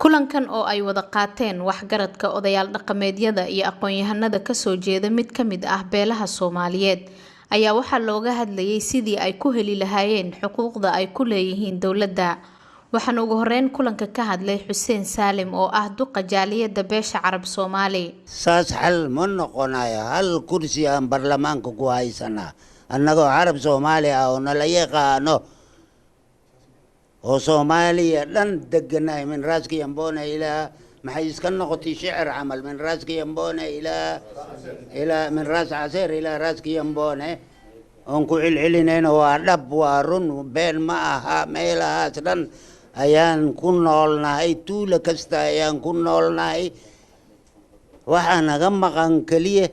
Kulankan oo ay wada qaateen waxgaradka, odayaal dhaqameedyada iyo aqoon-yahanada kasoo jeeda mid ka mid ah beelaha Soomaaliyeed ayaa waxaa looga hadlayay sidii ay ku heli lahaayeen xuquuqda ay ku leeyihiin dowladda. Waxaana ugu horeyn kulanka ka hadlay Xuseen Saalim oo ah duqa jaaliyadda beesha Carab Soomaali. Saas xal ma noqonayo. Hal kursi aan baarlamaanka ku haysanaa, annagoo Carab Soomaali ah oo nala yaqaano oo Soomaaliya dhan deganahay, min Raaska Yambona ilaa, maxay iska noqotay shicir camal, min Raaska Yambone ilaa min Raas Caseer ilaa Raaska Yambone oon ku celcelinayno. Waa dhab, waa run, been ma aha. Meelahaas dhan ayaan ku noolnahay, tuulo kasta ayaan ku noolnahay. Waxaa naga maqan keliya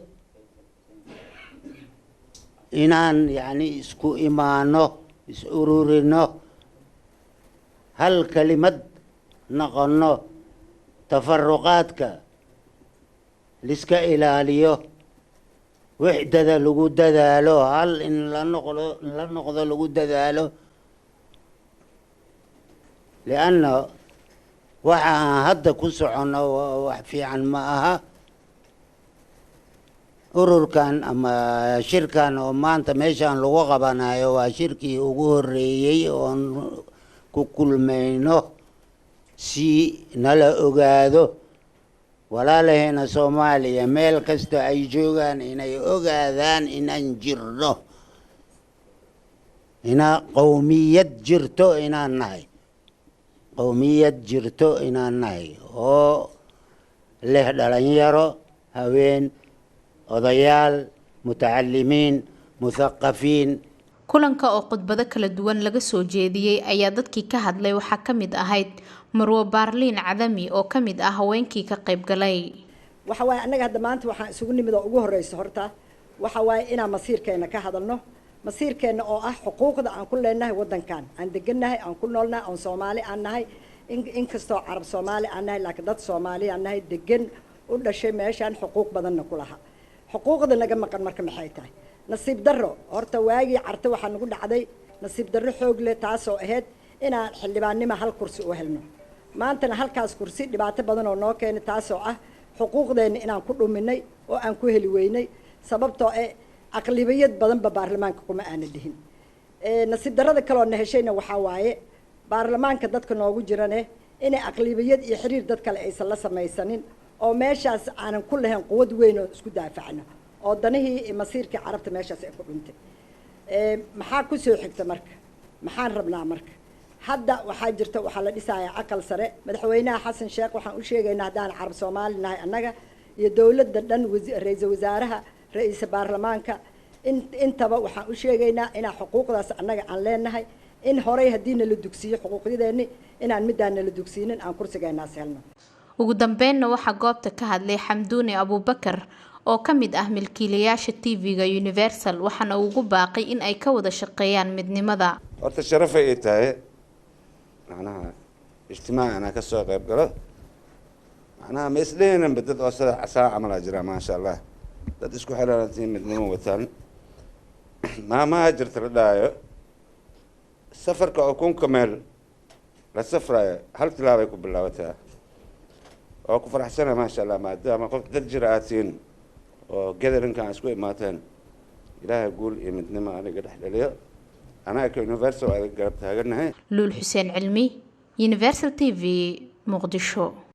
inaan yacni isku imaano, is ururino, hal kelimad noqonno, tafaruqaadka liska ilaaliyo, wixdada lagu dadaalo, hal in la noqdo, la noqdo lagu dadaalo, lianna waxa aan hadda ku soconno wax fiican ma aha. Ururkan ama shirkan oo maanta meeshaan lagu qabanayo waa shirkii ugu horreeyey oon ku kulmayno si nala ogaado, walaalaheena Soomaaliya meel kasta ay joogaan inay ogaadaan inaan jirno, inaa qowmiyad jirto, inaan nahay qowmiyad jirto, inaan nahay oo leh dhalinyaro, haween, odayaal, mutacalimiin, muthaqafiin. Kulanka oo khudbado kala duwan laga soo jeediyey ayaa dadkii ka hadlay waxaa ka mid ahayd Marwo Baarliin Cadami oo ka mid ah haweenkii ka qayb galay. Waxa waaye, annaga hadda maanta waxaan isugu nimid oo ugu horreysa horta waxa waaye inaan masiirkeena ka hadalno, masiirkeena oo ah xuquuqda aan ku leenahay waddankan aan degannahay, aan ku noolnahay, oon Soomaali aan nahay. Inkastoo Carab Soomaali aan nahay, laakiin dad Soomaali aan nahay, degan, u dhashay meeshaan, xuquuq badanna ku laha. Xuquuqda naga maqan marka maxay tahay? Nasiib darro horta waagii Carta waxaa nagu dhacday nasiib darro xoog leh, taasoo ahayd inaan xildhibaannimo hal kursi u helno. Maantana halkaas kursi dhibaato badan oo noo keenay, taasoo ah xuquuqdeenna inaan ku dhuminay oo aan ku heli weynay, sababtoo eh aqlibiyad badanba baarlamaanka kuma aana dhihin. Nasiib darrada kaleoo na heshayna waxaa waaye baarlamaanka dadka noogu jirane inay aqlibiyad iyo xiriir dad kale aysan la samaysanin, oo meeshaas aanan ku lahayn quwad weyn oo isku daafacno, oo danihii iyo masiirkii Carabta meeshaas ay ku dhuntay. Maxaa kusoo xigta marka? Maxaan rabnaa marka? Hadda waxaa jirta, waxaa la dhisayaa Aqal Sare. Madaxweynaha Xasan Sheekh waxaan u sheegaynaa, haddaan Carab Soomaali nahay annaga iyo dowladda dhan, ra-iisul wasaaraha, ra-iisul baarlamaanka, in intaba waxaan u sheegaynaa inaan xuquuqdaas annaga aan leenahay, in horey haddii nala dugsiiyo xuquuqyadeenni, inaan middaan nala dugsiinin, aan kursigeenaas helno. Ugu dambeynna waxaa goobta ka hadlay Xamduuni Abuubakar oo ka mid ah milkiilayaasha TV-ga Universal, waxaana ugu baaqay in ay ka wada shaqeeyaan midnimada. Horta sharafay ay tahay macnaha ijtimaac anaa ka soo qayb galo. Macnaha ma isdhehinanba dad oo sida saa camalaa jira. Maasha Allah, dad isku xiranantiin, midnimo wataan. Maamaha jirta la dhahayo, safarka oo 1000-ka meel la safrayo hal tilaabay ku bilaabataa. Oo ku faraxsana, maasha Allah, maadaama qof dad jira aad tihiin oo gathering-kan isku imaateen. Ilaahay guul iyo midnimo aniga dhex dhaliyo. Anaga ka Universal waa garab taaganahay. Luul Xuseen Cilmi, Universal TV, Muqdisho.